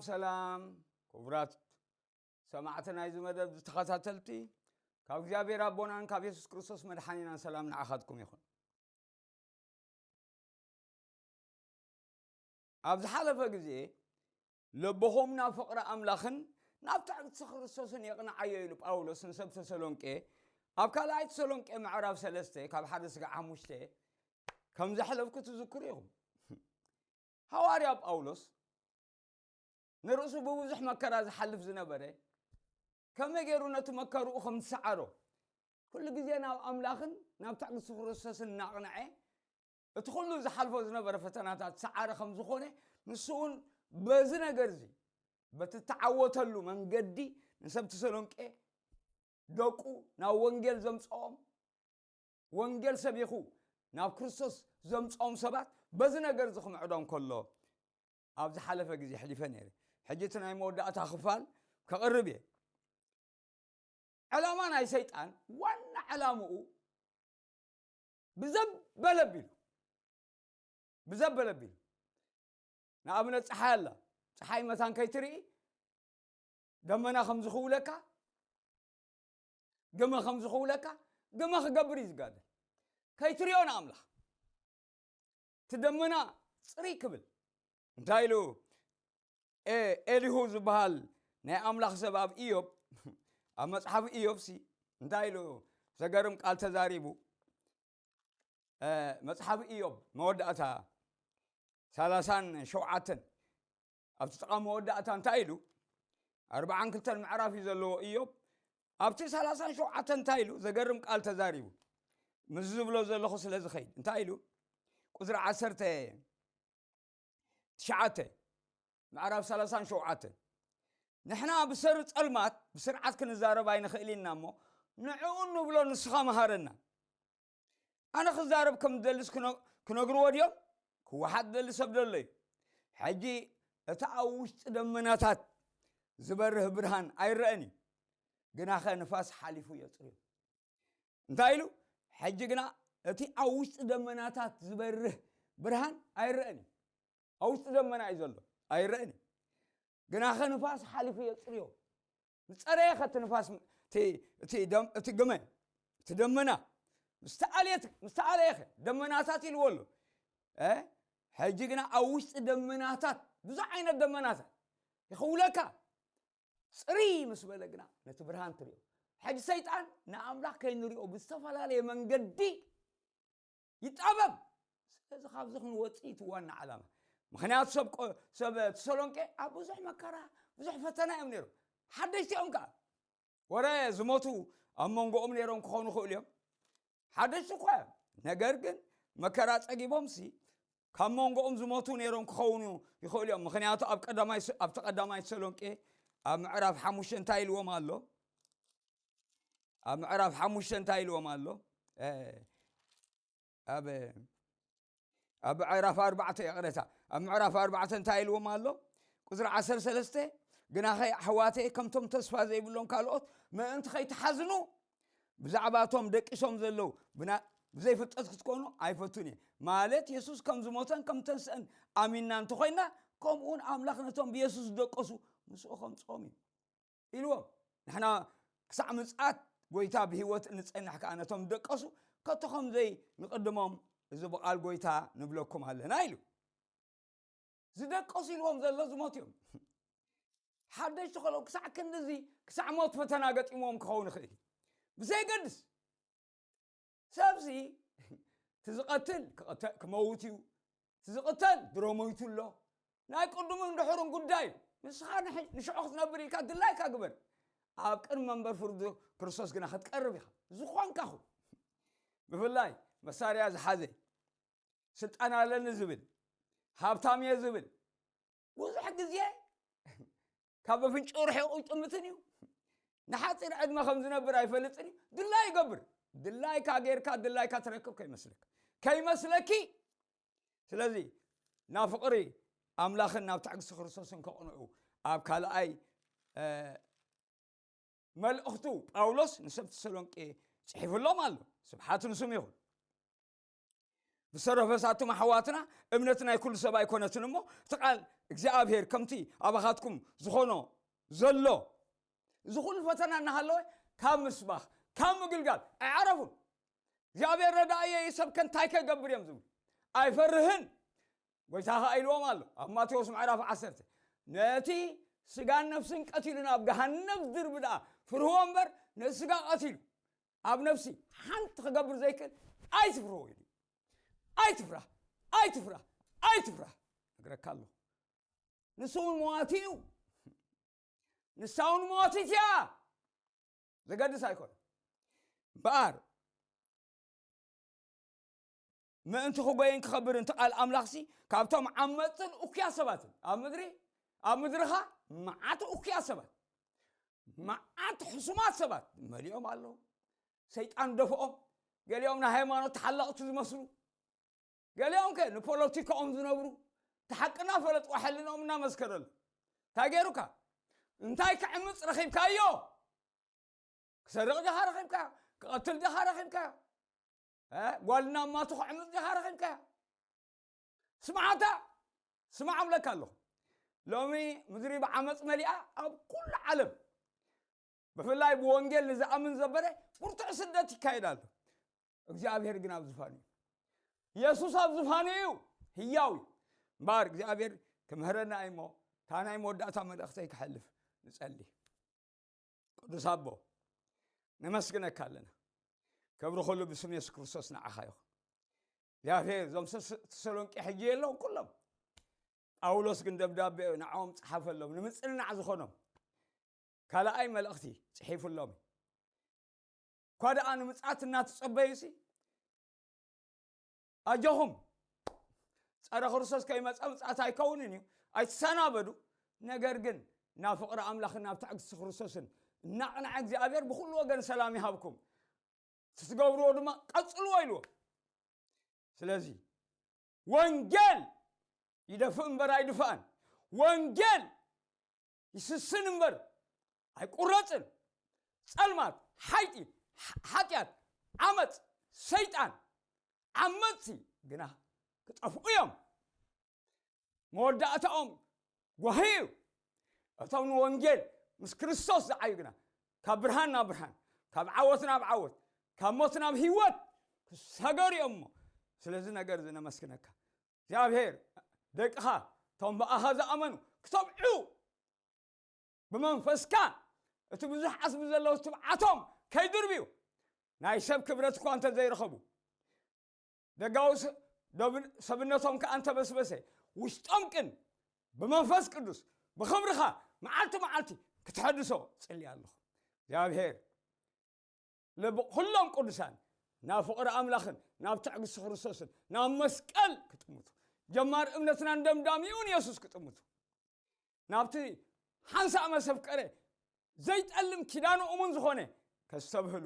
ሰላም ክቡራት ሰማዕቲ ናይዚ መደብ ዝተኸታተልቲ፣ ካብ እግዚኣብሔር ኣቦናን ካብ የሱስ ክርስቶስ መድሓኒናን ሰላም ንዓኻትኩም ይኹን። ኣብ ዝሓለፈ ግዜ፣ "ልብኹም ናብ ፍቕሪ ኣምላኽን ናብ ትዕግስቲ ክርስቶስን የቕንዓዮ" ኢሉ ጳውሎስ ንሰብ ተሰሎንቄ ኣብ ካልኣይ ተሰሎንቄ ምዕራፍ ሰለስተ ካብ ሓደ ስጋዕ ሓሙሽተ ከም ዘሕለፍኩ ትዝክሩ ኢኹም። ሃዋርያ ጳውሎስ ንርእሱ ብብዙሕ መከራ ዝሓልፍ ዝነበረ፣ ከመይ ገይሩ ነቲ መከርኡ ከም ዝሰዓሮ፣ ኩሉ ግዜ ናብ ኣምላኽን ናብ ትዕግስቲ ክርስቶስን እናቕንዐ፣ እቲ ኩሉ ዝሓልፎ ዝነበረ ፈተናታት ሰዓረ ከም ዝኾነ፣ ንሱ እውን በዚ ነገር እዚ፣ በቲ እተዓወተሉ መንገዲ ንሰብ ተሰሎንቄ ደቁ ናብ ወንጌል ዘምጽኦም፣ ወንጌል ሰቢኹ ናብ ክርስቶስ ዘምጽኦም ሰባት በዚ ነገር እዚ ክምዕዶም ከሎ፣ ኣብ ዝሓለፈ ግዜ ኣሕሊፈ ነይረ። ሕጂ እቲ ናይ መወዳእታ ክፋል ከቕርብ እየ። ዕላማ ናይ ሰይጣን ዋና ዕላምኡ ብዘበለ ኣቢሉ፣ ብዘበለ ኣቢሉ፣ ንኣብነት ጸሓይ ኣላ፣ ጸሓይ መታን ከይትርኢ ደመና ከም ዝኽውለካ፣ ግመ ከም ዝኽውለካ፣ ግመ ክገብር እዩ ዝጋደል። ከይትሪኦ ንኣምላኽ። እቲ ደመና ጽርይ ክብል። እንታይ ኢሉ? ኤ-፣ ኤሊሁ ዝበሃል ናይ ኣምላኽ ሰብ ኣብ ኢዮብ፣ ኣብ መጽሓፍ ኢዮብ ሲ እንታይ ኢሉ ዘገርም ቃል ተዛሪቡ? እ፣ መጽሓፍ ኢዮብ መወዳእታ ሰላሳን ሸውዓተን፣ ኣብቲ ጥቓ መወዳእታ እንታይ ኢሉ? ኣርባዓን ክልተን ምዕራፍ እዩ ዘለዎ ኢዮብ። ኣብቲ ሰላሳን ሸውዓተን እንታይ ኢሉ? ዘገርም ቃል ተዛሪቡ። ምስ ዝብሎ ዘለኹ ስለ ዝኸይድ። እንታይ ኢሉ? ቁጽሪ ዓሰርተ ትሽዓተ፣ ምዕራፍ ሰላሳን ሸውዓተን። "ንሕና ብሰሪ ጸልማት ብስርዓት ክንዛረብ ኣይንኽእል ኢና እሞ፣ ንዕኡ እንብሎ ንስኻ መሃረና። ኣነ ክዛረብ ከም ዝደልስ ክነ-፣ ክነግርዎ ድዮም? ክወሓጥ ዝደሊ ሰብ ደሎ እዩ። ሕጂ እቲ ኣብ ውሽጢ ደመናታት ዝበርህ ብርሃን ኣይረአን እዩ፣ ግናኸ ንፋስ ሓሊፉ የጽርዮ." እንታይ ኢሉ? "ሕጂ ግና እቲ ኣብ ውሽጢ ደመናታት ዝበርህ ብርሃን ኣይረአን እዩ።" ኣብ ውሽጢ ደመና እዩ ዘሎ፣ ኣይረአን እዩ። ግናኸ ንፋስ ሓሊፉ የጽርዮ። ዝጸረየ ኸ እቲ ንፋስ፣ እቲ፣ እቲ ደም-፣ እቲ ግመ፣ እቲ ደመና፣ ምስ ተኣልየት-፣ ምስ ተኣለየ ኸ ደመናታት ኢልዎ ኣሎ። እ? ሕጂ ግና ኣብ ውሽጢ ደመናታት፣ ብዙሕ ዓይነት ደመናታት ይኽውለካ። ጽርይ ምስ በለ ግና ነቲ ብርሃን ትርእዮ። ሕጂ ሰይጣን ንኣምላኽ ከይንሪኦ ብዝተፈላለየ መንገዲ ይጣበብ። ስለዚ ካብዚ ክንወጽእ እቲ ዋና ዓላማ። ምኽንያቱ ሰብ ቆ-፣ ሰብ ተሰሎንቄ ኣብ ብዙሕ መከራ፣ ብዙሕ ፈተና እዮም ነይሮም። ሓደሽቲ እዮም ከኣ። ወረ ዝሞቱ ኣብ መንጎኦም ነይሮም ክኾኑ ይኽእሉ እዮም። ሓደሽቲ እኳ እዮም። ነገር ግን መከራ ጸጊቦምሲ ካብ መንጎኦም ዝሞቱ ነይሮም ክኸውን ይኽእሉ እዮም። ምኽንያቱ ኣብ ቀዳማይ ስ-፣ ኣብቲ ቀዳማይ ተሰሎንቄ ኣብ ምዕራፍ ሓሙሽተ እንታይ ኢልዎም ኣሎ? ኣብ ምዕራፍ ሓሙሽተ እንታይ ኢልዎም ኣሎ? እ፣ ኣብ፣ ኣብ ምዕራፍ ኣርባዕተ፣ ይቕረታ፣ ኣብ ምዕራፍ ኣርባዕተ እንታይ ኢልዎም ኣሎ? ቁጽሪ ዓሰርተ ሰለስተ፣ "ግናኸ ኣሕዋተይ፣ ከምቶም ተስፋ ዘይብሎም ካልኦት ምእንቲ ከይትሓዝኑ፣ ብዛዕባ እቶም ደቂሶም ዘለዉ ብና-፣ ብዘይፍልጠት ክትኮኑ ኣይፈቱን እየ። ማለት የሱስ ከም ዝሞተን ከም ተንስአን ኣሚንና እንተኾይንና፣ ከምኡ እውን ኣምላኽ ነቶም ብየሱስ ዝደቀሱ ምስኡ ከምጽኦም እዩ" ኢልዎም። ንሕና ክሳዕ ምጽኣት ጎይታ ብህይወት እንጸንሕ ከኣ ነቶም ዝደቀሱ ከቶ ከም ዘይንቕድሞም እዚ ብቓል ጎይታ ንብለኩም ኣለና ኢሉ። ዝደቀሱ ኢልዎም ዘሎ ዝሞት እዮም። ሓደሽቲ ከለዉ ክሳዕ ክንድዚ፣ ክሳዕ ሞት ፈተና ገጢምዎም ክኸውን ይኽእል እዩ። ብዘይገድስ፣ ሰብሲ፣ እቲ ዝቐትል ክቐተ-፣ ክመውት እዩ። እቲ ዝቕተል ድሮ ሞይቱ ኣሎ። ናይ ቅድሙን ድሕሩን ጉዳይ እዩ። ንስኻ ንሕ-፣ ንሽዑ ክትነብር ኢልካ ድላይካ ግበር። ኣብ ቅድሚ መንበር ፍርዱ ክርስቶስ ግና ክትቀርብ ኢኻ። ዝኾንካ ኹን። ብፍላይ መሳርያ ዝሓዘ፣ ስልጣን ኣለኒ ዝብል፣ ሃብታም እየ ዝብል፣ ብዙሕ ግዜ ካብ ኣፍንጭኡ ርሒቑ ይጥምትን እዩ። ንሓጺር ዕድመ ከም ዝነብር ኣይፈልጥን እዩ። ድላይ ይገብር። ድላይካ ጌርካ ድላይካ ትረክብ ከይመስለካ። ከይመስለኪ። ስለዚ ናብ ፍቕሪ ኣምላኽን ናብ ትዕግስቲ ክርስቶስን ከቕንዑ ኣብ ካልኣይ፣ እ፣ መልእኽቱ ጳውሎስ ንሰብ ተሰሎንቄ ጽሒፉሎም ኣሎ። ስብሓት ንስም ይኹን። ብሰረፈሳቱም ኣሕዋትና እምነት ናይ ኩሉ ሰብ ኣይኮነትን እሞ፣ እቲ ቃል እግዚኣብሔር ከምቲ ኣባኻትኩም ዝኾኖ ዘሎ፣ እዚ ኩሉ ፈተና እናሃለወ ካብ ምስባኽ፣ ካብ ምግልጋል ኣይዓረፉን። እግዚኣብሔር ረዳእየ እዩ፣ ሰብ ከ እንታይ ከገብር እዮም ዝብሉ? ኣይፈርህን። ጎይታ ኸዓ ኢልዎም ኣሎ ኣብ ማቴዎስ ምዕራፍ ዓሰርተ፣ ነቲ ስጋን ነፍስን ቀቲሉ ናብ ገሃነብ ዝድርቢ ደኣ ፍርህዎ እምበር፣ ነቲ ስጋ ቀቲሉ ኣብ ነፍሲ ሓንቲ ክገብር ዘይክእል ኣይትፍርህዎ ኢሉ። ኣይትፍራህ፣ ኣይትፍራህ፣ ኣይትፍራህ። ነግረካ ኣለኹ። ንሱ እውን መዋቲ እዩ። ንሳ እውን መዋቲት እያ። ዘገድስ ኣይኮነ። እምበኣር ምእንቲ ክጎይን ክኸብር እንተ ቃል ኣምላኽሲ ካብቶም ዓመፅትን እኩያ ሰባትን ኣብ ምድሪ፣ ኣብ ምድርኻ መዓት እኩያ ሰባት፣ መዓት ሕሱማት ሰባት መሊኦም ኣለዉ። ሰይጣን ደፍኦም። ገሊኦም ናይ ሃይማኖት ተሓለቕቲ ዝመስሉ፣ ገሊኦም ከ ንፖለቲካኦም ዝነብሩ፣ እቲ ሓቂ እናፈለጡ ሕልንኦም እናመስከረሉ። እንታይ ገይሩካ? እንታይ ክዕምፅ ረኺብካዮ? ክሰርቕ ዲኻ ረኺብካዮ? ክቐትል ዲኻ ረኺብካዮ? እ? ጓልና ማቱ ክዕምፅ ዲኻ ረኺብካዮ? ስምዓታ፣ ስማዕ እብለካ ኣለኹ። ሎሚ ምድሪ ብዓመፅ መሊኣ ኣብ ኩሉ ዓለም፣ ብፍላይ ብወንጌል ንዝኣምን ዘበለ ብርቱዕ ስደት ይካየድ ኣሎ። እግዚኣብሔር ግን ኣብ ዝፋኑ እዩ። የሱስ ኣብ ዝፋኑ እዩ፣ ህያው እዩ። እምበኣር እግዚኣብሔር ክምህረና እዩ እሞ፣ እታ ናይ መወዳእታ መልእኽተይ ክሐልፍ ንጸሊ። ቅዱስ ኣቦ፣ ነመስግነካ ኣለና። ክብሪ ኩሉ ብስም የሱስ ክርስቶስ ንዓኻ ይኹን። እግዚኣብሔር፣ እዞም ተስ-፣ ተሰሎንቄ ሕጂ የለውን ኩሎም። ጳውሎስ ግን ደብዳቤ ንዕኦም ጸሓፈሎም፣ ንምጽንናዕ ዝኾኖም ካልኣይ መልእኽቲ ጽሒፉሎም። እኳ ደኣ ንምጽኣት እናተጸበዩሲ፣ ኣጆኹም፣ ጸረ ክርስቶስ ከይመጸ ምጽኣት ኣይከውንን እዩ፣ ኣይትሰናበዱ። ነገር ግን ናብ ፍቕሪ ኣምላኽን ናብ ትዕግስቲ ክርስቶስን እናቕንዐ እግዚኣብሔር ብኹሉ ወገን ሰላም ይሃብኩም። እቲ ትገብርዎ ድማ ቀጽልዎ ኢልዎ። ስለዚ ወንጌል ይደፍእ እምበር ኣይድፋእን። ወንጌል ይስስን እምበር ኣይቁረጽን። ጸልማት፣ ሓይጢ፣ ሓ-፣ ሓጢኣት፣ ዓመጽ፣ ሰይጣን፣ ዓመጽቲ ግና ክጠፍኡ እዮም። መወዳእታኦም ጓሂ እዩ። እቶም ንወንጌል ምስ ክርስቶስ ዝዓዩ ግና ካብ ብርሃን ናብ ብርሃን፣ ካብ ዓወት ናብ ዓወት፣ ካብ ሞት ናብ ህይወት ክሰገሩ እዮም እሞ፣ ስለዚ ነገር እዚ ነመስግነካ። እግዚኣብሔር፣ ደቅኻ እቶም ብኣኻ ዝኣመኑ ክተብዑ፣ ብመንፈስካ እቲ ብዙሕ ዓስቢ ዘለዎ ትብዓቶም ከይድርብዩ፣ ናይ ሰብ ክብረት እኳ እንተ ዘይረኸቡ፣ ደጋዊ ስ-፣ ደብ-፣ ሰብነቶም ከኣ እንተበስበሰ፣ ውሽጦም ቅን ብመንፈስ ቅዱስ ብኽብርኻ መዓልቲ መዓልቲ ክትሐድሶ ጽሊ ኣለኹ። እግዚኣብሔር ልብ ኩሎም ቅዱሳን ናብ ፍቕሪ ኣምላኽን ናብ ትዕግስቲ ክርስቶስን ናብ መስቀል ክጥምቱ፣ ጀማር እምነትናን ደምዳሚኡን የሱስ ክጥምቱ፣ ናብቲ ሓንሳእ መሰፍቀረ ዘይጠልም ኪዳኑ እሙን ዝኾነ ከስተብህሉ፣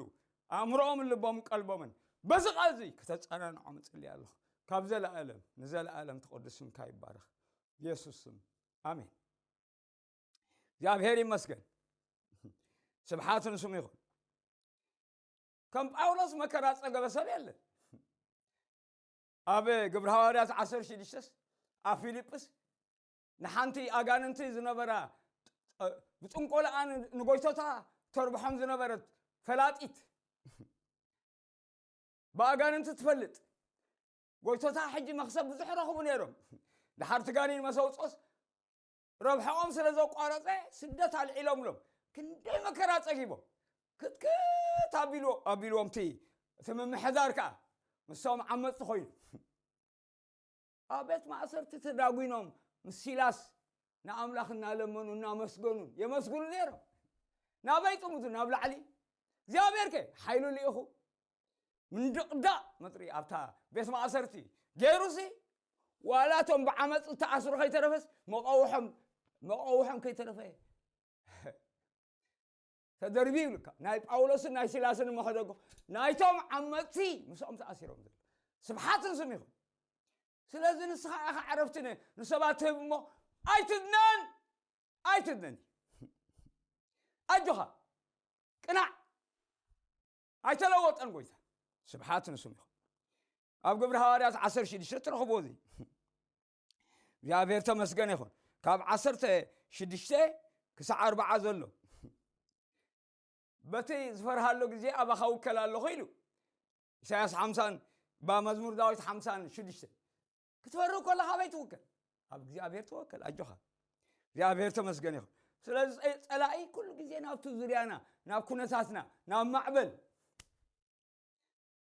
ኣእምሮኦምን ልቦምን ቀልቦምን በዚ ቃል እዚ ከተጸናንዖም እጽሊ ኣለኹ። ካብ ዘለኣለም ንዘለኣለም እቲ ቅዱስ ስምካ ይባረኽ። ብየሱስ ስም ኣሜን። እግዚኣብሔር ይመስገን። ስብሓት ንስሙ ይኹን። ከም ጳውሎስ መከራ ጸገበ ሰብ የለን። ኣብ ግብረ ሃዋርያት ዓሰርተ ሽዱሽተ ኣብ ፊልጵስ ንሓንቲ ኣጋንንቲ ዝነበራ፣ እ፣ ብጥንቆላኣ ን-፣ ንጎይቶታ ተርብሖም ዝነበረት ፈላጢት፣ ብኣጋንንቲ ትፈልጥ ጎይቶታ ሕጂ መኽሰብ ብዙሕ ረኽቡ ነይሮም። ድሓር እቲ ጋኔን መሰውጾስ ረብሓኦም ስለ ዘቋረጸ ስደት ኣልዒሎምሎም። ክንደይ መከራ ጸጊቦም። ክትክት ኣቢሉ-፣ ኣቢልዎም እቲ፣ እቲ ምምሕዳር ከኣ ምስቶም ዓመጽቲ ኮይኑ። ኣብ ቤት ማእሰርቲ ተዳጒኖም ምስ ሲላስ ንኣምላኽ እናለመኑ እናመስገኑ የመስግኑ ነይሮም። ናበይ ጥምቱ? ናብ ላዕሊ። እግዚኣብሔር ከ ሓይሉ ልኢኹ ምንድቕዳቕ መጥሪ ኣብታ ቤት ማእሰርቲ ገይሩሲ፣ ዋላ እቶም ብዓመፅ ዝተኣስሩ ከይተረፈስ መቐውሖም፣ መቐውሖም ከይተረፈ ተደርቢ ይብልካ። ናይ ጳውሎስን ናይ ሲላስን እሞ ከደግፍ፣ ናይቶም ዓመፅቲ ምስኦም ተኣሲሮም ዘለዉ። ስብሓት ንስም ይኹን። ስለዚ ንስኻ ኢኻ ዕረፍቲ ን-፣ ንሰባት ትህብ እሞ ኣይትድነን፣ ኣይትድነን። ኣጆኻ፣ ቅናዕ፣ ኣይተለወጠን ጎይታ። ስብሓት ንስም ይኹን። ኣብ ግብሪ ሃዋርያት ዓሰርተ ሽዱሽተ ትረኽቦ እዚ። እግዚኣብሔር ተመስገን ይኹን። ካብ ዓሰርተ ሽዱሽተ ክሳዕ ኣርባዓ ዘሎ በቲ ዝፈርሃሎ ግዜ ኣባኻ ውከል ኣለኹ ኢሉ። ኢሳያስ ሓምሳን ብመዝሙር ዳዊት ሓምሳን ሽዱሽተ ክትፈርህ ከለኻ ኣበይ ትውከል? ኣብ እግዚኣብሔር ተወከል። ኣጆኻ። እግዚኣብሔር ተመስገን ይኹን። ስለዚ ጸ- ጸላኢ ኩሉ ግዜ ናብቲ ዙርያና፣ ናብ ኩነታትና፣ ናብ ማዕበል፣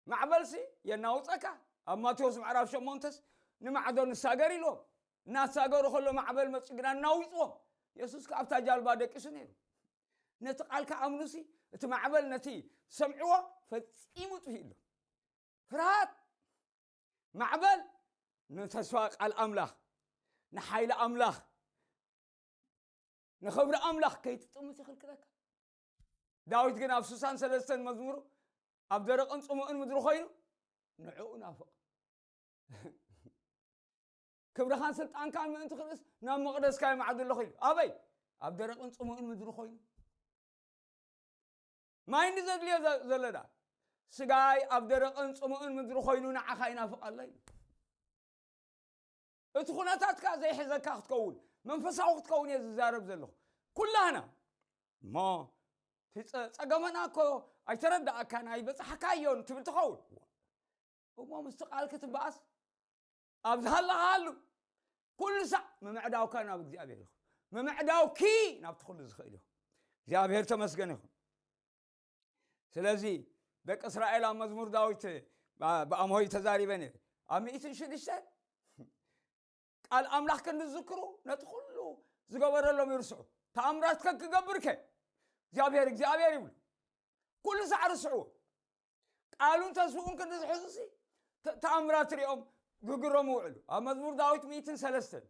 ማዕበልሲ የናውጸካ። ኣብ ማቴዎስ ምዕራፍ ሸሞንተስ ንማዕዶ ንሳገር ኢልዎም። እናተሳገሩ ከሎ ማዕበል መጺኡ ግና እናውጽዎም። የሱስ ከኣ ኣብታ ጃልባ ደቂሱ ነይሩ። ነቲ ቃል ክኣምኑሲ እቲ ማዕበል ነቲ ዝሰምዕዎ ፈጺሙ ጥፊኡ ኣሎ። ፍርሃት ማዕበል ንተስፋ ቃል ኣምላኽ፣ ንሓይሊ ኣምላኽ፣ ንኽብሪ ኣምላኽ ከይትጥምት ይኽልክለካ። ዳዊት ግን ኣብ ስሳን ሰለስተን መዝሙሩ ኣብ ደረቕን ጽሙእን ምድሪ ኮይኑ ንዕኡ ናፍቕ። ክብርኻን ስልጣንካን ምእንቲ ክርእስ ናብ መቕደስካ ይማዕዱ ኣለኹ ኢሉ። ኣበይ? ኣብ ደረቕን ጽሙእን ምድሪ ኮይኑ። ማይ እንዲ ዘድልዮ ዘ- ዘሎ ዳ ስጋይ ኣብ ደረቕን ጽሙእን ምድሪ ኮይኑ ንዓኻ ይናፍቕ ኣሎ ኢሉ። እቲ ኩነታትካ ዘይሕዘካ ክትከውን፣ መንፈሳዊ ክትከውን እየ ዝዛረብ ዘለኹ። ኩላህና እሞ እቲ ጸ- ጸገመና እኮ ኣይተረዳእካን ኣይበጻሕካዮን ትብል ትኸውን። እሞ ምስቲ ቃል ክትበኣስ ኣብ ዝሃለኻሉ ኩሉ ሳዕ ምምዕዳውካ ናብ እግዚኣብሔር ይኹን። ምምዕዳውኪ ናብቲ ኩሉ ዝኽእል ይኹን። እግዚኣብሔር ተመስገን ይኹን። ስለዚ ደቂ እስራኤል ኣብ መዝሙር ዳዊት ብ- ብኣምሆይ ተዛሪበ ነይረ። ኣብ ሚእትን ሽዱሽተን ቃል ኣምላኽ ክንዲ ዝዝክሩ ነቲ ኩሉ ዝገበረሎም ይርስዑ። ተኣምራት ከ ክገብር ከ እግዚኣብሔር እግዚኣብሔር ይብሉ። ኩሉ ሳዕ ርስዕዎ። ቃሉን ተስፍኡን ክንዲ ዝሕዙ ሲ ተ- ተኣምራት ሪኦም ግግሮም ውዕሉ። ኣብ መዝሙር ዳዊት ሚእትን ሰለስተን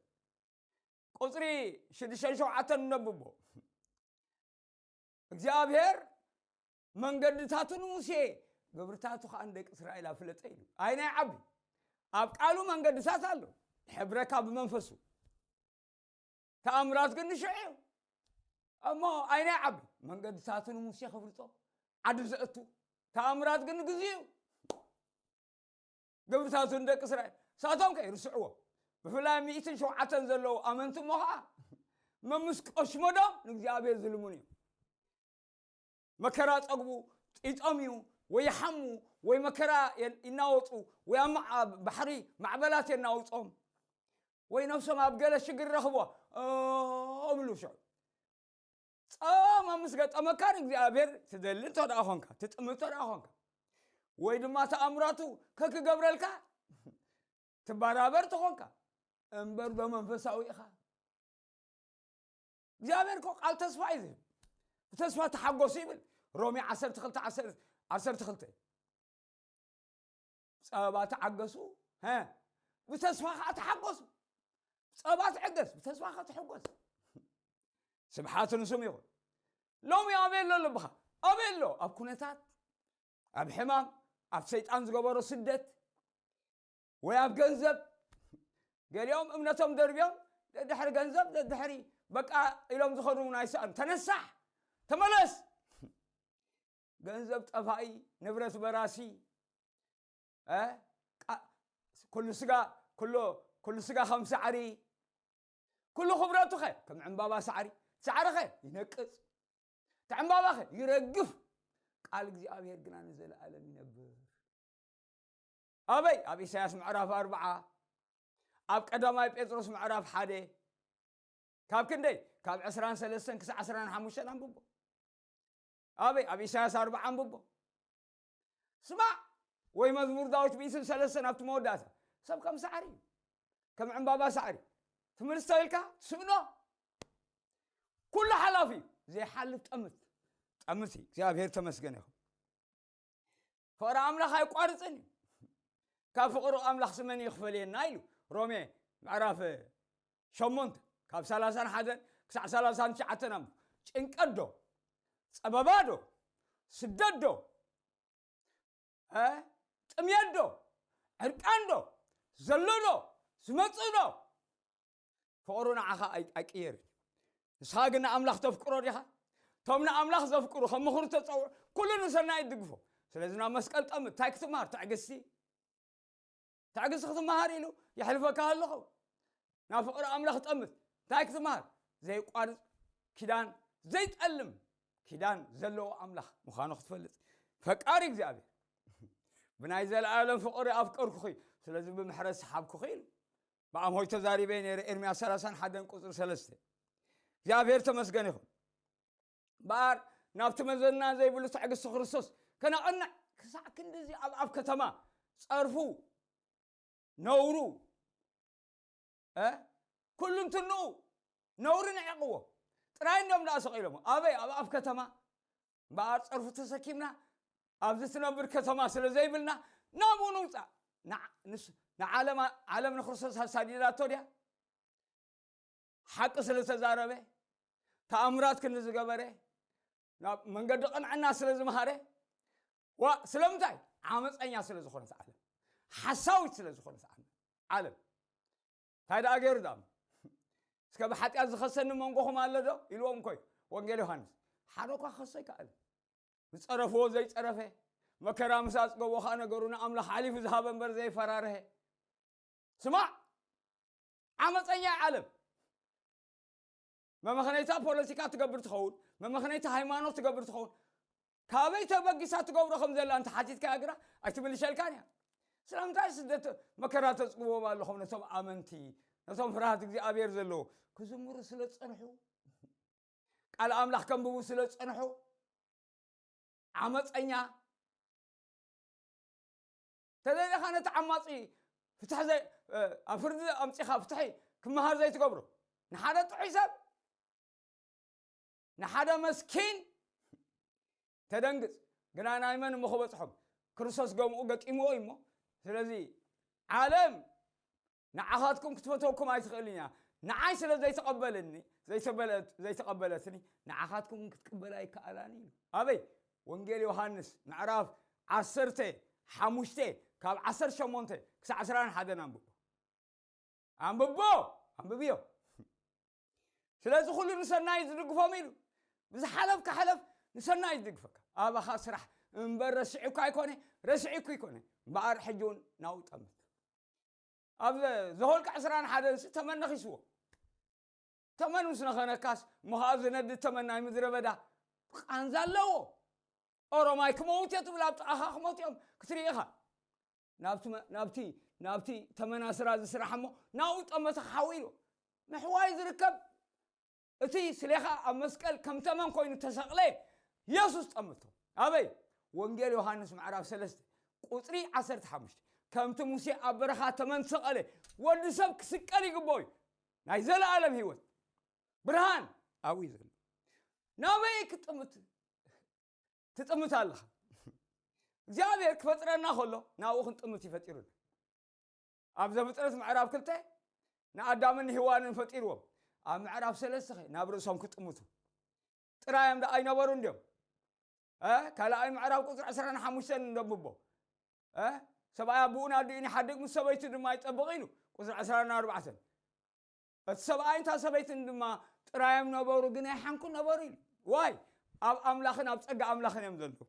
ቁፅሪ ሽዱሽተን ሸውዓተን ነብቦ። እግዚኣብሔር መንገድታቱ ንሙሴ ግብርታቱ ከዓ ንደቂ እስራኤል ኣፍለጠ ኢሉ። ኣይ ናይ ዓቢ ኣብ ቃሉ መንገድታት ኣሎ ሕብረካ ብመንፈሱ ተኣምራት ግን ንሽዑ እዩ። እሞ ኣይ ናይ ዓቢ መንገድታቱ ንሙሴ ክፍልጦ ዓዲ ዘእቱ ተኣምራት ግን ንግዜኡ እዩ። ግብርታቱ ንደቂ እስራኤል ሳቶም ከ ይርስዕዎ። ብፍላይ ሚእትን ሸውዓተን ዘለዉ ኣመንቲ እሞ ከዓ መምስ ቆሽመዶም ንእግዚኣብሔር ዝልምኑ እዮም። መከራ ጸግቡ ጢጦም እዩ ወይ ይሓሙ ወይ መከራ የን- ይናወጡ ወይ ኣብ ማ- ኣብ ባሕሪ ማዕበላት የናውጾም ወይ ነፍሶም ኣብ ገለ ሽግር ረኽቦ እብሉ ሽዑ ጾም ምስ ገጠመካ ንእግዚኣብሔር ትደሊ እንተ ደኣ ኾንካ ትጥምት እንተ ደኣ ኾንካ ወይ ድማ ተኣምራቱ ከክገብረልካ ትበራበር ተኾንካ እምበር ዶ መንፈሳዊ ኢኻ እግዚኣብሔር እኮ ቃል ተስፋ እዩ ዝህብ ብተስፋ ተሓጎሱ ይብል ሮሜ ዓሰርተ ክልተ ዓሰርተ ክልተ ጸባ ተዓገሱ ብተስፋ ከዓ ተሓጎሱ ጸባ ትዕገስ ብተስፋ ከዓ ትሕጎስ ስብሓት ንስም ይኹን ሎሚ ኣበይ ኣሎ ልብኻ ኣበይ ኣሎ ኣብ ኩነታት ኣብ ሕማም ኣብ ሰይጣን ዝገበሮ ስደት ወይ ኣብ ገንዘብ ገሊኦም እምነቶም ደርብዮም ደድሕሪ ገንዘብ ደድሕሪ በቃ ኢሎም ዝኸዱ ናይ ሰኣን ተነሳሕ ተመለስ ገንዘብ ጠፋኢ ንብረት በራሲ ኩሉ ስጋ ኩሉ ኩሉ ስጋ ከም ሳዕሪ ኩሉ ክብረቱ ኸ ከም ዕምባባ ሳዕሪ ሳዕሪ ኸ ይነቅጽ እቲ ዕምባባ ኸ ይረግፍ ቃል እግዚኣብሔር ግና ንዘለኣለም ይነብር ኣበይ ኣብ ኢሳያስ ምዕራፍ ኣርብዓ ኣብ ቀዳማይ ጴጥሮስ ምዕራፍ ሓደ ካብ ክንደይ ካብ ዕስራን ሰለስተን ክሳብ ዕስራን ሓሙሽተን ኣንብቦ ኣበይ ኣብ ኢሳያስ ኣርብዓ ኣንብቦ ስማዕ ወይ መዝሙር ዳዊት ሚእትን ሰለስተን ኣብቲ መወዳእታ ሰብ ከም ሳዕሪ እዩ ከም ዕምባባ ሳዕሪ ትምህርቲ ተልካ ትስእኖ ኩሉ ሓላፊ እዩ ዘይሓልፍ ጠምት ጠምት እዩ እግዚኣብሔር ተመስገን ይኹን ፍቕሪ ኣምላኽ ኣይቋርፅን እዩ ካብ ፍቕሪ ኣምላኽ ስመን ይኽፈልየና ኢሉ ሮሜ ምዕራፍ ሸሞንተ ካብ ሰላሳን ሓደን ክሳዕ ሰላሳን ትሽዓተን ኣም ጭንቀት ዶ ጸበባ ዶ ስደት ዶ ጥምየት ዶ ዕርቃን ዶ ዘሎ ዶ ዝመጽእ ዶ ፍቕሩ ንዓኻ ኣይቅየር እዩ ንስኻ ግን ንኣምላኽ ተፍቅሮ ዲኻ እቶም ንኣምላኽ ዘፍቅሩ ከም ምኽሩ ተጸውዑ ኩሉ ንሰናይ ይድግፎ ስለዚ ናብ መስቀል ጠም እንታይ ክትምሃር ትዕግስቲ ትዕግስቲ ክትመሃር ኢሉ የሕልፈካ ኣሎ ኸውን። ናብ ፍቕሪ ኣምላኽ ጠምት። እንታይ ክትመሃር? ዘይቋርጽ ኪዳን፣ ዘይጠልም ኪዳን ዘለዎ ኣምላኽ ምዃኑ ክትፈልጥ። ፈቃሪ እግዚኣብሔር፣ "ብናይ ዘለኣለም ፍቕሪ ኣፍቀርኩኺ፣ ስለዚ ብምሕረት ሰሓብኩኺ" ኢሉ ብኣምሆይ ተዛሪበ ነይረ። ኤርምያስ ሰላሳን ሓደን ቁጽሪ ሰለስተ። እግዚኣብሔር ተመስገን ይኹን። እምበኣር ናብቲ መዘና ዘይብሉ ትዕግስቲ ክርስቶስ ከነቐንዕ ክሳዕ ክንድዚ ኣብ ኣፍ ከተማ ጸርፉ፣ ነውሩ፣ እ፣ ኩሉ እንትንኡ ነውሪ ንዒቕዎ። ጥራይ እንዲዮም ደኣ ሰቒሎሞ። ኣበይ? ኣብ ኣፍ ከተማ። እምበኣር ጸርፉ ተሰኪምና ኣብዚ ትነብር ከተማ ስለ ዘይብልና ናብኡ ንውጻእ። ንዓ-፣ ንስ-፣ ንዓለም፣ ዓለም ንክርስቶስ ኣሳዲዳቶ ድያ? ሓቂ ስለ ዝተዛረበ፣ ተኣምራት ክንዲ ዝገበረ፣ ናብ መንገዲ ቅንዕና ስለ ዝመሃረ፣ ዋ፣ ስለምንታይ? ዓመፀኛ ስለ ዝኾነት ዓለም፣ ሓሳዊት ስለ ዝኾነት ዓለም፣ ዓለም። እንታይ ደኣ ገይሩ ደኣ? "እስከ ብሓጢኣት ዝኸሰኒ መንጎኹም ኣሎ ዶ?" ኢልዎም እኮ እዩ ወንጌል ዮሃንስ። ሓደ እኳ ክኸሶ ኣይከኣለን። ዝጸረፍዎ ዘይጸረፈ፣ መከራ ምስ ኣጽገቦ ኸኣ ነገሩ ንኣምላኽ ሓሊፉ ዝሃበ እምበር ዘይፈራርሀ። ስማዕ፣ ዓመጸኛ ዓለም። መመኽነይታ ፖለቲካ ትገብር ትኸውን፣ መመኽነይታ ሃይማኖት ትገብር ትኸውን፣ ካበይ ተበጊሳ ትገብሮ ከም ዘላ እንተ ሓቲትካያ ግና ኣይትምልሸልካን እያ። ስለምንታይ ስደት መከራ ተጽግቦም ኣለኹም? ነቶም ኣመንቲ፣ ነቶም ፍርሃት እግዚኣብሔር ዘለዎ ክዝምሩ ስለ ዝጸንሑ፣ ቃል ኣምላኽ ከንብቡ ስለ ዝጸንሑ፣ ዓመጸኛ ተደሊኻ ነቲ ዓማጺ ፍትሒ ዘይ-፣ እ፣ ኣብ ፍርዲ ኣምጺኻ ፍትሒ ክመሃር ዘይትገብሮ፣ ንሓደ ጥዑይ ሰብ፣ ንሓደ መስኪን ተደንግጽ። ግና ናይ መን እሞ ክበጽሖም? ክርስቶስ ገምኡ ገጢምዎ እዩ እሞ። ስለዚ ዓለም ንዓኻትኩም ክትፈትወኩም ኣይትኽእልን እያ። ንዓይ ስለ ዘይተቐበለኒ፣ ዘይተበለት-፣ ዘይተቐበለትኒ፣ ንዓኻትኩም ክትቅበል ኣይከኣላን እዩ። ኣበይ? ወንጌል ዮሃንስ ምዕራፍ ዓሰርተ ሓሙሽተ ካብ ዓሰርተ ሸሞንተ ክሳዕ ዕስራን ሓደን ኣንብቦ። ኣንብቦ! ኣንብብዮ። ስለዚ ኩሉ ንሰናይ ዝድግፎም ኢሉ። ብዝሓለፍካ ሕለፍ፣ ንሰናይ ዝድግፈካ። ኣባኻ ስራሕ እምበር ረሲዑካ ኣይኮነ፣ ረሲዑኩ ኣይኮነ። እምበኣር ሕጂ እውን ናብኡ ጠምት። ኣብ ዘኍልቍ ዕስራን ሓደን ሲ ተመን ነኺስዎ። ተመን ምስ ነኸነካስ፣ እሞ ኸዓ ዝነድድ ተመን ናይ ምድረ በዳ ቃንዛ ኣለዎ። ኦሮማይ ክመውት እየ ትብል፣ ኣብ ጥቓኻ ክመውት እዮም ክትርኢ ኢኻ። ናብቲ መ-፣ ናብቲ፣ ናብቲ ተመን ኣስራዚ ስራሕ እሞ ናብኡ ጠመተ ክሓዊ ኢሉ። ምሕዋይ ዝርከብ እቲ ስሌኻ ኣብ መስቀል ከም ተመን ኮይኑ ተሰቕለ የሱስ ጠምቶ። ኣበይ? ወንጌል ዮሃንስ ምዕራፍ ሰለስተ ቁጽሪ ዓሰርተ ሓሙሽተ። "ከምቲ ሙሴ ኣብ በረኻ ተመን ዝሰቐለ፣ ወዲ ሰብ ክስቀል ይግብኦ እዩ። ናይ ዘለኣለም ህይወት ብርሃን ኣብኡ እዩ ዘሎ።" ናበይ ክጥምት ትጥምት ኣለኻ? እግዚኣብሔር ክፈጥረና ከሎ ናብኡ ክንጥምት እዩ ፈጢሩና። ኣብ ዘፍጥረት ምዕራፍ ክልተ ንኣዳምን ንሄዋንን ፈጢርዎም። ኣብ ምዕራፍ ሰለስተ ኸ ናብ ርእሶም ክጥምቱ ጥራዮም ደኣ ኣይነበሩን ድዮም? እ? ካልኣይ ምዕራፍ ቁጽሪ ዕስራን ሓሙሽተን እንደንብቦ። እ? ሰብኣይ ኣቦኡን ኣዲኡን ይሓድግ፣ ምስ ሰበይቱ ድማ ይጠብቕ ኢሉ። ቁጽሪ ዕስራን ኣርባዕተን። እቲ ሰብኣይን እታ ሰበይትን ድማ ጥራዮም ነበሩ፣ ግን ኣይሓንኩን ነበሩ ኢሉ። ዋይ፣ ኣብ ኣምላኽን ኣብ ጸጋ ኣምላኽን እዮም ዘለዉ።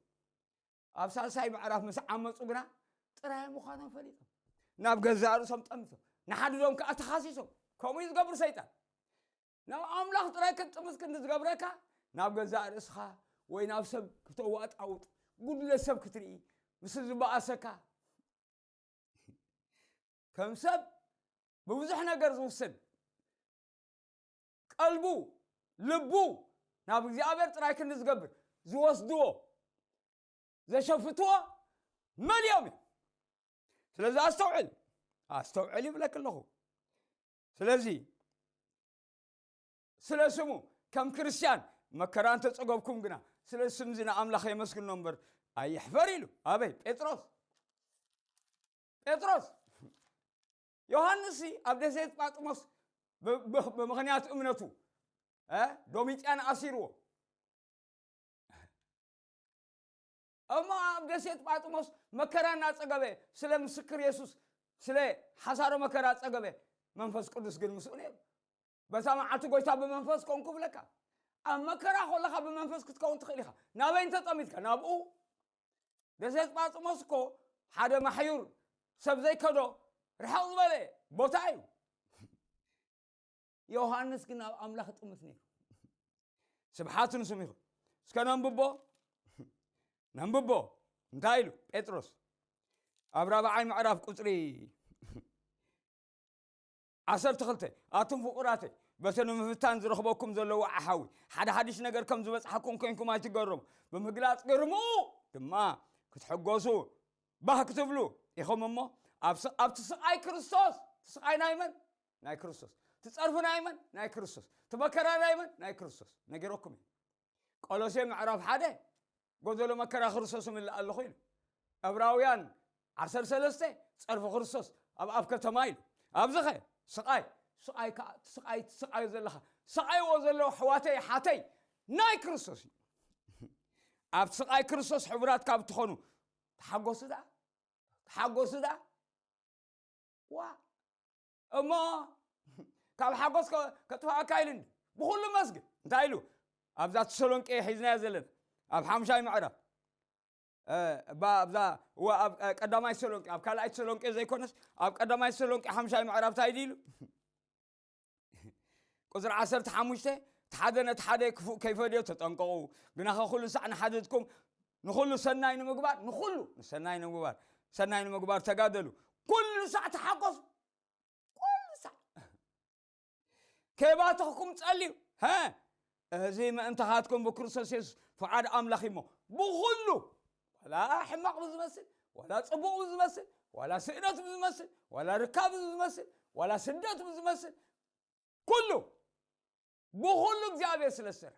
ኣብ ሳልሳይ ምዕራፍ ምስ ዓመጹ ግና ጥራዮም ምዃኖም ፈሊጦም፣ ናብ ገዛእ ርእሶም ጠምቶም፣ ንሓድዶም ከኣ ተኻሲሶም። ከምኡ እዩ ዝገብር ሰይጣን። ናብ ኣምላኽ ጥራይ ክትጥምት ክንዲ ዝገብረካ፣ ናብ ገዛእ ርእስኻ ወይ ናብ ሰብ ክተዋጣውጥ፣ ጉድለት ሰብ ክትርኢ፣ ምስ ዝበኣሰካ፣ ከም ሰብ ብብዙሕ ነገር ዝውስን፣ ቀልቡ፣ ልቡ ናብ እግዚኣብሔር ጥራይ ክንዲ ዝገብር፣ ዝወስድዎ፣ ዘሸፍትዎ መሊኦም እዮም። ስለዚ ኣስተውዕል፣ ኣስተውዕል ይብለክ ኣለኹ። ስለዚ ስለ ስሙ ከም ክርስትያን መከራ እንተጸገብኩም ግና፣ ስለ ስምዚ ንኣምላኽ የመስግኖ እምበር ኣይሕፈር ኢሉ። ኣበይ? ጴጥሮስ። ጴጥሮስ። ዮሃንስ ኣብ ደሴት ጳጥሞስ ብ-፣ ብ-፣ ብምኽንያት እምነቱ፣ እ፣ ዶሚጥያን ኣሲርዎ። እሞ ኣብ ደሴት ጳጥሞስ መከራ እናጸገበ፣ ስለ ምስክር የሱስ፣ ስለ ሓሳሮ መከራ ጸገበ፣ መንፈስ ቅዱስ ግን ምስኡ ነይሩ። በታ መዓልቲ ጎይታ ብመንፈስ ኮንኩ ብለካ። ኣብ መከራ ከለኻ ብመንፈስ ክትከውን ትኽእል ኢኻ። ናበይ እንተጠሚትካ፣ ናብኡ። ደሴት ጳጥሞስ እኮ ሓደ ማሕዩር ሰብ ዘይከዶ ርሕቕ ዝበለ ቦታ እዩ። ዮሃንስ ግን ኣብ ኣምላኽ ጥምት ነይሩ። ስብሓት ንስም ይኹን። እስከ ነንብቦ፣ ነንብቦ። እንታይ ኢሉ ጴጥሮስ? ኣብ ራብዓይ ምዕራፍ ቁፅሪ ዓሰርተ ክልተ፣ ኣቱም ፍቑራተይ፣ በቲ ንምፍታን ዝረኽበኩም ዘሎ ወዓ ሓዊ ሓደ ሓድሽ ነገር ከም ዝበጽሓኩም ኮይንኩም ኣይትገረሙ። ብምግላጽ ግርምኡ ድማ ክትሕጎሱ ባህ ክትብሉ ኢኹም እሞ፣ ኣብ ስ-፣ ኣብቲ ስቓይ ክርስቶስ፣ እቲ ስቓይ ናይ መን? ናይ ክርስቶስ። እቲ ጸርፊ ናይ መን? ናይ ክርስቶስ። እቲ መከራ ናይ መን? ናይ ክርስቶስ። ነጊረኩም እዩ። ቆሎሴ ምዕራፍ ሓደ ጎደሎ መከራ ክርስቶስ እምልእ ኣለኹ ኢሉ። ዕብራውያን ዓሰርተ ሰለስተ ጸርፊ ክርስቶስ ኣብ ኣፍ ከተማ ኢሉ። ኣብዚኸ ስቓይ፣ ስቓይ ከኣ፣ ስቓይ ትስቓዮ ዘለኻ፣ ስቓይዎ ዘለዉ ኣሕዋተይ፣ ሓተይ፣ ናይ ክርስቶስ እዩ። ኣብቲ ስቓይ ክርስቶስ ሕቡራት ካብ ትኾኑ፣ ተሓጎሱ ደኣ፣ ተሓጎሱ ደኣ። ዋ፣ እሞ ካብ ሓጎስ ከ-፣ ከጥፍኣካ ኢሉ እንዲ። ብኹሉ መስግን። እንታይ ኢሉ? ኣብዛ ተሰሎንቄ ሒዝናዮ ዘለና፣ ኣብ ሓምሻይ ምዕራፍ፣ እ፣ ባ-፣ ኣብዛ፣ እዋ፣ ኣብ፣ እ፣ ቀዳማይ ተሰሎንቄ፣ ኣብ ካልኣይ ተሰሎንቄ ዘይኮነስ፣ ኣብ ቀዳማይ ተሰሎንቄ ሓምሻይ ምዕራፍ እንታይ ኢሉ? ቁጽሪ ዓሰርተ ሓሙሽተ፣ እቲ ሓደ ነቲ ሓደ ክፉእ ከይፈድዮ ተጠንቀቑ፣ ግናኸ ኩሉ ሳዕ ንሓድሕድኩም ንኹሉ ሰናይ ንምግባር፣ ንኹሉ ሰናይ ንምግባር፣ ሰናይ ንምግባር ተጋደሉ። ኩሉ ሳዕ ተሓጎሱ። ኩሉ ሳዕ ከይባተኽኩም ጸልዩ። ሀ፣ እዚ ምእንታኻትኩም ብክርስቶስ የሱስ ፍቓድ ኣምላኽ እዩ እሞ፣ ብኹሉ፣ ዋላ ሕማቕ ብዝመስል፣ ዋላ ጽቡቕ ብዝመስል፣ ዋላ ስእነት ብዝመስል፣ ዋላ ርካብ ብዝመስል፣ ዋላ ስደት ብዝመስል፣ ኩሉ ብኹሉ እግዚኣብሔር ስለ ዝሰርሕ፣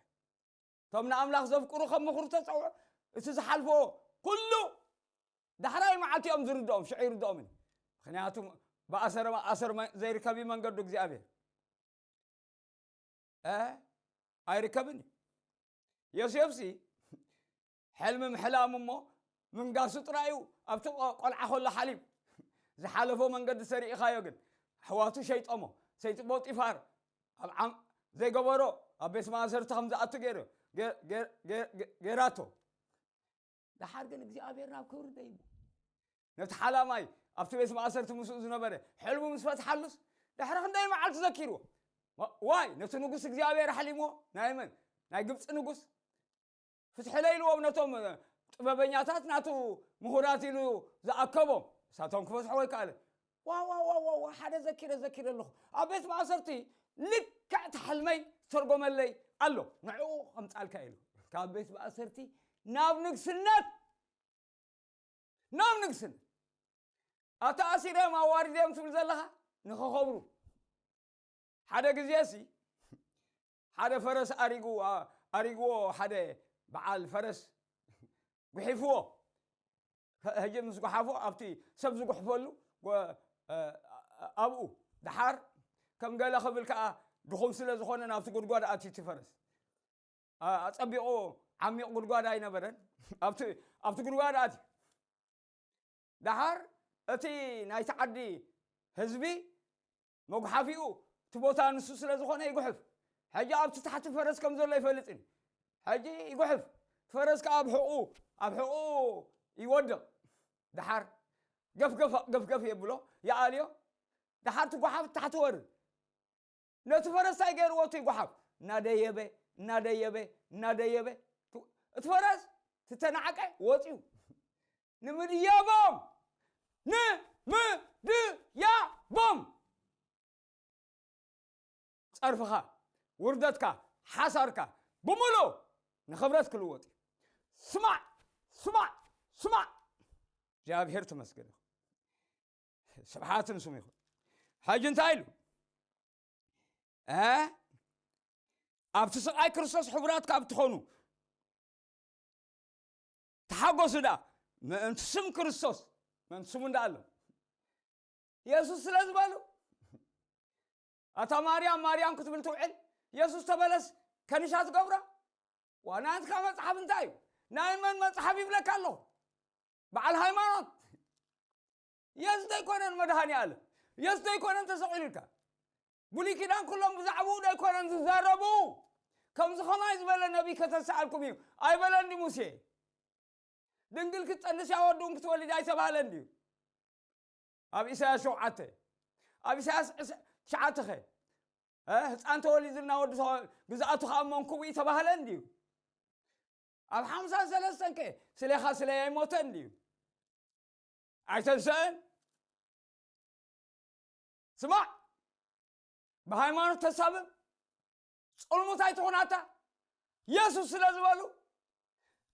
እቶም ንኣምላኽ ዘፍቅሩ ከም ምኽሩ ተጸውዑ፣ እቲ ዝሓልፎ ኩሉ ዳሕራይ መዓልቲ እዮም ዝርድኦም፣ ሽዑ ይርድኦምን። ምኽንያቱ ብኣሰር፣ ኣሰር መ-፣ ዘይርከብ እዩ መንገዱ እግዚኣብሔር። እ? ኣይርከብን እዩ። ዮሴፍሲ ሕልሚ ምሕላም እሞ ምንጋሱ ጥራይ እዩ ኣብቲ ቆ-፣ ቆልዓ ከሎ ሓሊም። ዝሓለፎ መንገዲ ሰሪእኻዮ ግን ኣሕዋቱ ሸይጦሞ። ሰይቲ ፖጢፋር ኣብ ዓም-፣ ዘይገበሮ ኣብ ቤት ማእሰርቲ ከም ዝኣቱ ገይሩ፣ ገ-፣ ገ-፣ ገ-፣ ገ-፣ ገይራቶ። ደሓር ግን እግዚኣብሔር ናብ ክብሪ ደይቡ። ነቲ ሓላማይ ኣብቲ ቤት ማእሰርቲ ምስኡ ዝነበረ ሕልሙ ምስ ፈትሓሉስ፣ ድሕሪ ክንደይ መዓልቲ ዘኪርዎ። ዋ-፣ ዋይ፣ ነቲ ንጉስ እግዚኣብሔር ኣሕሊምዎ። ናይ መን? ናይ ግብፂ ንጉስ። ፍትሒ ለይልዎም ነቶም፣ እ፣ ጥበበኛታት ናቱ ምሁራት ኢሉ ዝኣከቦም። እሳቶም ክፈትሕዎ ኣይከኣለን። ዋ፣ ዋ፣ ዋ፣ ዋ፣ ዋ፣ ሓደ ዘኪረ፣ ዘኪረ ኣለኹ። ኣብ ቤት ማእሰርቲ ልክዕ እቲ ሕልመይ ዝተርጎመለይ ኣሎ። ንዕኡ ከምጻልካ ኢሉ። ካብ ቤት ማእሰርቲ ናብ ንግስነት፣ ናብ ንግስነት። ኣታ ኣሲረም ኣዋሪደም ትብል ዘለኻ ንኸኸብሩ። ሓደ ግዜ ሲ ሓደ ፈረስ ኣሪጉ፣ ኣ-፣ ኣሪግዎ ሓደ በዓል ፈረስ ጉሒፍዎ። ከ-፣ ሕጂ ምስ ጉሓፎ ኣብቲ ሰብ ዝጉሕፈሉ ጎ-፣ እ፣ ኣብኡ ደሓር ከም ገለ ክብል ከኣ ድኹም ስለ ዝኾነ ናብቲ ጉድጓድ ኣትዩ እቲ ፈረስ። ኣ-፣ ኣጸቢቑ ዓሚቕ ጉድጓድ ኣይነበረን። ኣብቲ፣ ኣብቲ ጉድጓድ ኣትዩ። ደሓር እቲ ናይቲ ዓዲ ህዝቢ መጉሓፊኡ እቲ ቦታ ንሱ ስለ ዝኾነ ይጉሕፍ። ሕጂ ኣብቲ ታሕቲ ፈረስ ከም ዘሎ ኣይፈልጥን። ሕጂ ይጉሕፍ። ፈረስ ከኣ ኣብ ሕቑ፣ ኣብ ሕቑ ይወድቕ። ደሓር ገፍገፍ፣ ገፍገፍ የብሎ፣ ይኣልዮ። ደሓር እቲ ጓሓፍ ታሕቲ ወርድ። ነቲ ፈረስ እንታይ ገይርዎ እቲ ጓሓፍ? እናደየበ፣ እናደየበ፣ እናደየበ። እቲ ፈረስ ዝተናዕቀ ወፂኡ። ንምድያቦም! ንምድያቦም! ጸርፍኻ፣ ውርደትካ፣ ሓሳርካ ብምሉእ ንኽብረት ክልወጥ እዩ። ስማዕ፣ ስማዕ፣ ስማዕ! እግዚኣብሔር ተመስገን ይኹን። ስብሓት ንስሙ ይኹን። ሕጂ እንታይ ኢሉ? እ? ኣብቲ ስቓይ ክርስቶስ ሕቡራት ካብ ትኾኑ ተሓጎሱ ደኣ፣ ምእንቲ ስም ክርስቶስ፣ ምእንቲ ስሙ እንዳ ኣሎ። የሱስ ስለ ዝበሉ፣ ኣታ ማርያም፣ ማርያም ክትብል ትውዕል፣ የሱስ ተበለስ ከኒሻ ትገብራ? ዋ፣ ናትካ መጽሓፍ እንታይ እዩ? ናይ መን መጽሓፍ ይብለካ ኣለኹ? በዓል ሃይማኖት። የሱስ ዶ ኣይኮነን መድሃኒ ኣለም? የሱስ ዶ ኣይኮነን ተሰቒሉልካ? ብሉይ ኪዳን ኩሎም ብዛዕባኡ ዶ ኣይኮነን ዝዛረቡ? ከምዚ ኸማይ ዝበለ ነቢይ ከተሰኣልኩም እዩ ኣይበለን ድዩ ሙሴ? ድንግል ክትጸንስ እያ ወዲ እውን ክትወልድ ኣይተባህለን ድዩ? ኣብ ኢሳያስ ሸውዓተ፣ ኣብ ኢሳያስ ዕስ- ትሽዓተ ኸ እ? ህፃን ተወሊዱልና ወዲ ተወ- ግዝኣቱ ከዓ መንኩቡ እዩ ተባህለ እንድዩ። ኣብ ሓምሳን ሰለስተን ከ ስሌኻ ስለይ ኣይሞተን ድዩ? ኣይተንሰአን? ስማዕ፣ ብሃይማኖት ተሳብብ፣ ጽልሙት ኣይትኹናታ። የሱስ ስለ ዝበሉ፣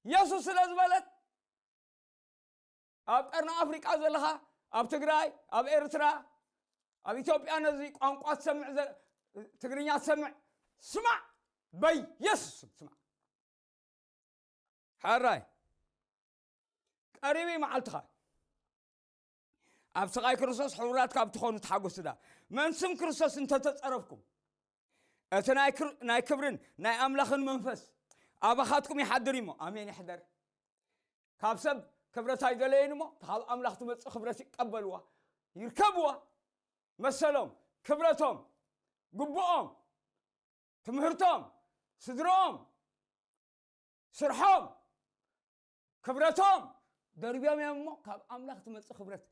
የሱስ ስለ ዝበለት፣ ኣብ ቀርኒ ኣፍሪቃ ዘለኻ፣ ኣብ ትግራይ፣ ኣብ ኤርትራ፣ ኣብ ኢትዮጵያ ነዚ ቋንቋ ትሰምዕ ዘ- ትግርኛ ትሰምዕ፣ ስማዕ፣ በየሱስ ስም ስማዕ። ሓራይ ቀሪቢ መዓልትኻ። ኣብ ስቓይ ክርስቶስ ሕቡራት ካብ ትኾኑ ተሓጎሱ ዳ። መን ስም ክርስቶስ እንተተጸረፍኩም፣ እቲ ናይ ክር- ናይ ክብርን ናይ ኣምላኽን መንፈስ ኣባኻትኩም ይሓድር እሞ፣ ኣሜን ይሕደር። ካብ ሰብ ክብረት ኣይደለየን እሞ፣ ካብ ኣምላኽ ትመጽእ ክብረት ይቀበልዋ፣ ይርከብዋ። መሰሎም፣ ክብረቶም፣ ግቡኦም፣ ትምህርቶም፣ ስድርኦም፣ ስርሖም፣ ክብረቶም ደርብዮም እዮም እሞ፣ ካብ ኣምላኽ ትመጽእ ክብረት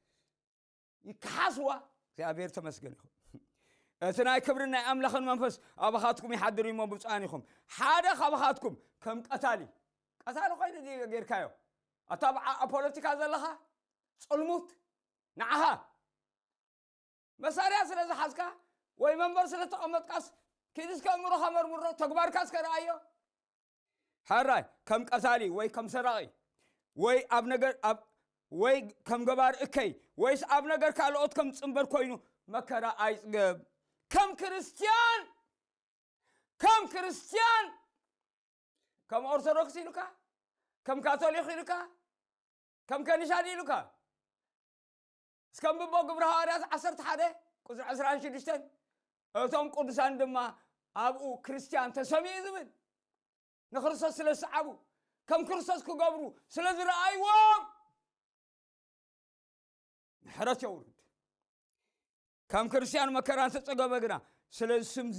ይከሓስዋ። እግዚኣብሔር ተመስገን ይኹን። እቲ ናይ ክብርን ናይ ኣምላኽን መንፈስ ኣባኻትኩም ይሓድር እሞ ብፁዓን ኢኹም። ሓደ ካባኻትኩም ከም ቀታሊ፣ ቀታሊ ኮይኑ ድዩ ጌርካዮ? ኣታ ኣብ ዓ- ኣብ ፖለቲካ ዘለኻ ጽልሙት፣ ንዓኻ መሳርያ ስለ ዝሓዝካ ወይ መንበር ስለ ተቐመጥካስ፣ ኪድ እስከ እምሮኻ መርምሮ፣ ተግባርካ እስከ ረኣዮ። ሕራይ ከም ቀታሊ ወይ ከም ሰራቒ ወይ ኣብ ነገር ኣብ ወይ ከም ገባር እከይ ወይስ ኣብ ነገር ካልኦት ከም ጽንበር ኮይኑ መከራ ኣይጽገብ። ከም ክርስትያን ከም ክርስትያን ከም ኦርቶዶክስ ኢሉካ፣ ከም ካቶሊክ ኢሉካ፣ ከም ከኒሻ ድዩ ኢሉካ? እስከ ኣንብቦ ግብሪ ሃዋርያት ዓሰርተ ሓደ ቁጽሪ ዕስራን ሽዱሽተን፣ እቶም ቅዱሳን ድማ ኣብኡ ክርስትያን ተሰሚኡ ዝብል ንክርስቶስ ስለ ዝሰዓቡ ከም ክርስቶስ ክገብሩ ስለ ዝረኣይዎም ምሕረት የውርድ። ከም ክርስትያን መከራ እንተጸገበ ግና ስለዚ ስምዚ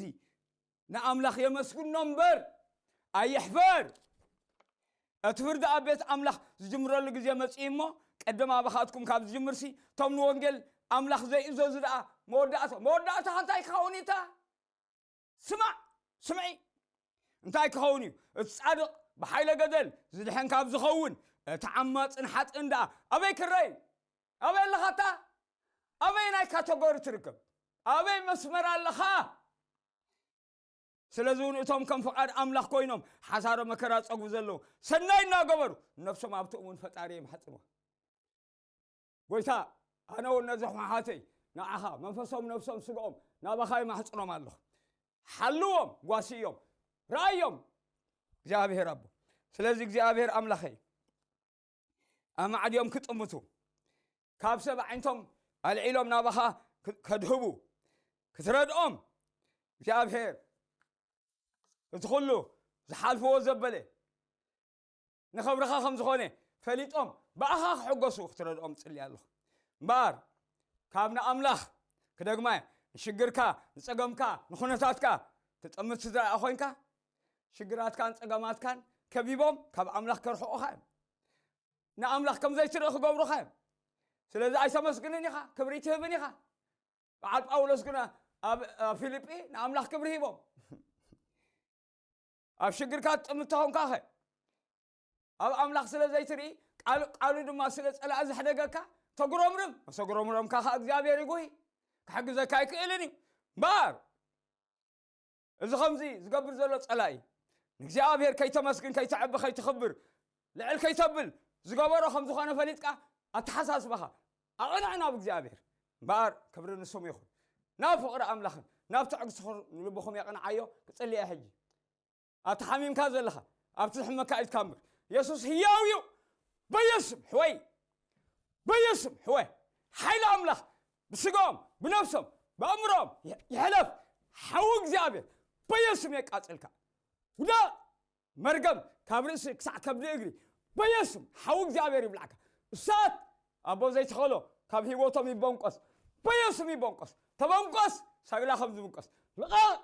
ንኣምላኽ የመስግኖ እምበር ኣይሕፈር። እቲ ፍርዲ ኣብ ቤት ኣምላኽ ዝጅምረሉ ግዜ መጺኡ እሞ ቅድም ኣባኻትኩም ካብ ዝጅምርሲ እቶም ንወንጌል ኣምላኽ ዘይእዘዙ ደኣ መወዳእታ መወዳእታኻ እንታይ ክኸውን እዩ? እታ ስማዕ ስምዒ እንታይ ክኸውን እዩ? እቲ ጻድቕ ብሓይለ ገደል ዝድሕን ካብ ዝኸውን እቲ ዓማጽን ሓጥእን ደኣ ኣበይ ክረይ? ኣበይ ኣለኻታ? ኣበይ ናይ ካተጎሪ ትርከብ? ኣበይ መስመር ኣለኻ? ስለዚ እውን እቶም ከም ፍቓድ ኣምላኽ ኮይኖም ሓሳረ መከራ ጸጉ ዘለዉ ሰናይ እናገበሩ ነፍሶም ኣብቲ እውን ፈጣሪ እዮም ሓጽንዋ። ጎይታ ኣነ እውን ነዚ ሕሓተይ ንዓኻ መንፈሶም ነፍሶም ስግኦም ናባኻ ይማሕጽኖም ኣለኹ። ሓልዎም ጓስዮም ርኣዮም እግዚኣብሔር ኣቦ። ስለዚ እግዚኣብሔር ኣምላኸይ ኣማዕድዮም ክጥምቱ ካብ ሰብ ዓይነቶም ኣልዒሎም ናባኻ ከድህቡ ክትረድኦም እግዚኣብሔር እቲ ኩሉ ዝሓልፍዎ ዘበለ ንኸብርኻ ከም ዝኾነ ፈሊጦም ብኣኻ ክሕጎሱ ክትረድኦም ጽሊ ኣለኹ። እምበኣር ካብ ንኣምላኽ ክደግማይ ንሽግርካ ንጸገምካ ንኹነታትካ ትጠምት ስድራ ኮይንካ ሽግራትካን ጸገማትካን ከቢቦም ካብ ኣምላኽ ከርሕቑኻ እዮም። ንኣምላኽ ከም ዘይትርኢ ክገብሩኻ እዮም። ስለዚ ኣይተመስግንን ኢኻ፣ ክብሪ ኣይትህብን ኢኻ። በዓል ጳውሎስ ግና ኣብ ኣብ ፊልጲ ንኣምላኽ ክብሪ ሂቦም ኣብ ሽግርካ ትጥምት ተኾንካ ኸ ኣብ ኣምላኽ ስለ ዘይትርኢ ቃሉ ቃሉ ድማ ስለ ጸላኢ ዘሕደገካ ተጉረምርም መሰጉረምረምካ ኸ እግዚኣብሔር ይጉሂ ክሕግዘካ ኣይክእልን እዩ እምበኣር እዚ ኸምዚ ዝገብር ዘሎ ጸላኢ ንእግዚኣብሔር ከይተመስግን ከይተዕቢ ከይትኽብር ልዕል ከይተብል ዝገበሮ ከም ዝኾነ ፈሊጥካ ኣተሓሳስባኻ ኣቕንዕ ናብ እግዚኣብሔር እምበኣር ክብሪ ንስሙ ይኹን ናብ ፍቕሪ ኣምላኽን ናብ ትዕግስቲ ንልብኹም የቕንዓዮ ክጽልየ ሕጂ ኣቲ ሓሚምካ ዘለኻ ኣብቲ ዝሕመካ ኢድካ እምበር የሱስ ህያው እዩ በየስም ሕወይ በየስም ሕወይ ሓይሊ ኣምላኽ ብስጋኦም ብነፍሶም ብኣእምሮኦም ይሕለፍ ሓዊ እግዚኣብሔር በየስም የቃጽልካ ውዳቕ መርገም ካብ ርእሲ ክሳዕ ከብዲ እግሪ በየስም ሓዊ እግዚኣብሔር ይብላዕካ እሳት ኣቦ ዘይትኸሎ ካብ ህይወቶም ይበንቆስ በየስም ይበንቆስ ተበንቆስ ሳግላ ከም ዝብንቆስ ልቐቕ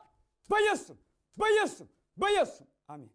በየስም በየስም በየስም ኣሜን